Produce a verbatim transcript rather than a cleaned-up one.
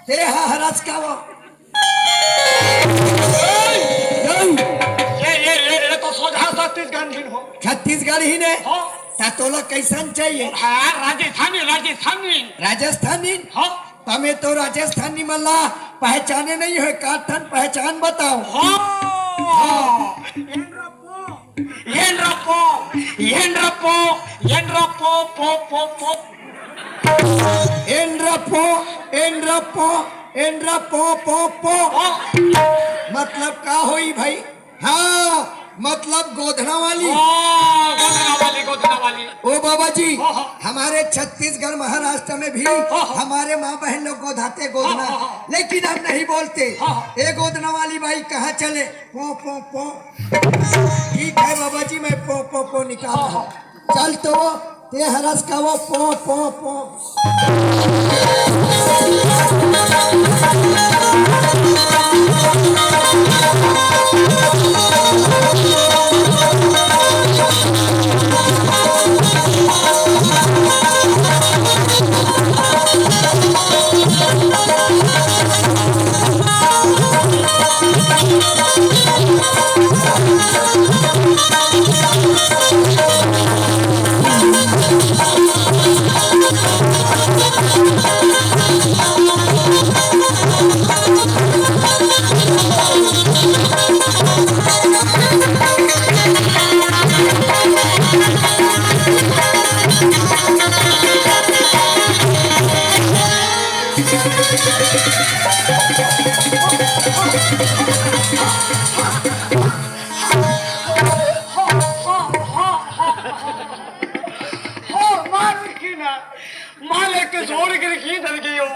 तेहा हरस का वो। ए, ए, ए, ए तो सोझा छत्तीसगढ़ ही हो। छत्तीसगढ़ ही ने? हाँ। त तोला कैसन चाहिए? हाँ, राजस्थानी, राजस्थानी। राजस्थानी? हाँ। तमे तो राजस्थानी मन ला पहचाने नहीं हो, का ठन पहचान बताओ। हाँ। हाँ। एंड्रपो, एंड्रपो, एंड्रपो, पो, पो, पो। एंड्रपो, एंड्रपो, एंड्रपो, पो, पो। हाँ। मतलब का होई भाई? हाँ, मतलब गोधना वाली। हाँ, गोधना वाली, गोधना वाली। ओ बाबा जी, हाँ, हाँ। हमारे छत्तीसगढ़, महाराष्ट्र में भी हाँ, हाँ। हमारे माँ बहन लोग गोधाते गोधना, हाँ, हाँ, हाँ। लेकिन हम नहीं बोलते। हाँ, हाँ। ए गोधना वाली बाई, कहाँ चले? पो, पो, पो। ठीक है बाबा जी, मैं पो, पो, पो निकाल रहा हूँ। चल तो, ते हरस का वो पो, पो, पो। हो, मार की ना, मार एक जोर गिर की डर गई हो।